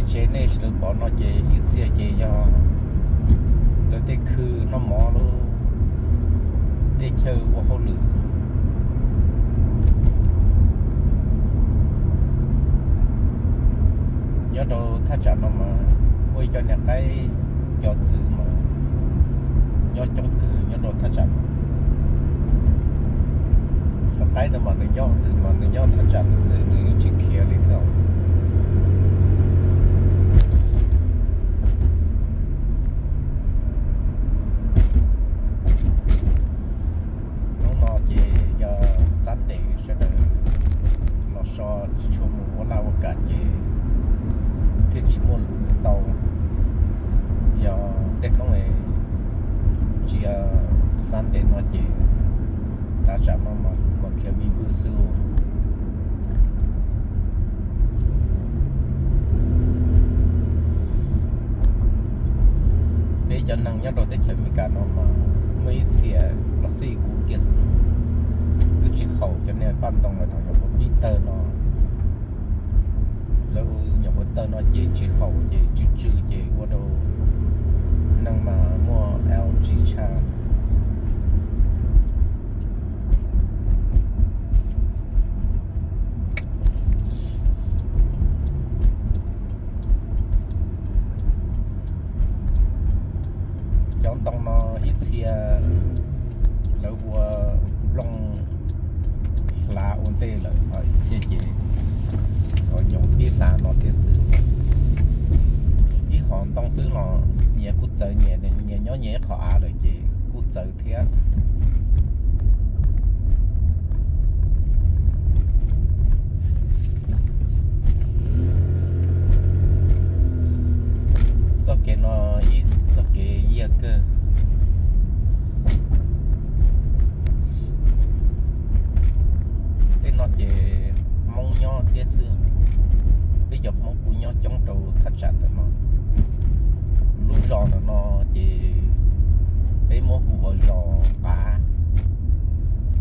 Tsev nej sawv daws pom no ces ib txhia ces yog lawv tej khw noj mov lub, tej chaw ua hauj lwm. Nyob rau thaj tsam no mas muaj ib cov niam qaib cov txwv mas nyob coob kawg nyob rau thaj tsam no. Cov qaib no mas nws nyob twg mas nws nyob thaj tsam no xwb, nws yeej tsis khiav li thiab. Hnub no ces yog Sunday, sawv daws los so tsis tshua mus ua laj ua kam ces thiaj tsis muaj luv tau. Yog tej hnub tsis yog Sunday no ces thaj tsam no mas luv mas khiav vij vwj xwb. Peb cov neeg nyob rau teb chaws Amelikas no mas muaj ib txhia los xij kuv kiag xwb, twb tsis haum cov niag paj ntoo los thaum nyuam qhuav pib tawg no. Lawv nyuam qhuav tawg no ces tsis haum ces tsw tsw ces ua rau neeg mas muaj allergy tshaj. Cov ntoo no ib txhia lawv ua nplooj hlav ua ntej lawm, ho ib txhia ces nyuam qhuav pib hlav no thiab xwb. Ib hom ntoo xwb los nyias kuj txawv, nyias nyob nyias ib qho av lawm ces kuj txawv thiab. Txoj kev no ib txoj kev yiag kawg. Tej no ces Hmoob nyob thiab xwb. Peb cov Hmoob kuj nyob coob rau thaj tsam ntawm no. Lub zos ntawm no ces peb muab hu ua zos Qav.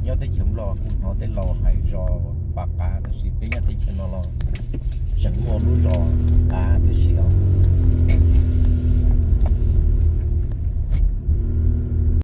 Nyob teb chaws Nplog kuj hnov tej laus hais zos Pas Qav, tab sis peb nyob teb chaws no los tseem muaj lub zos Qav.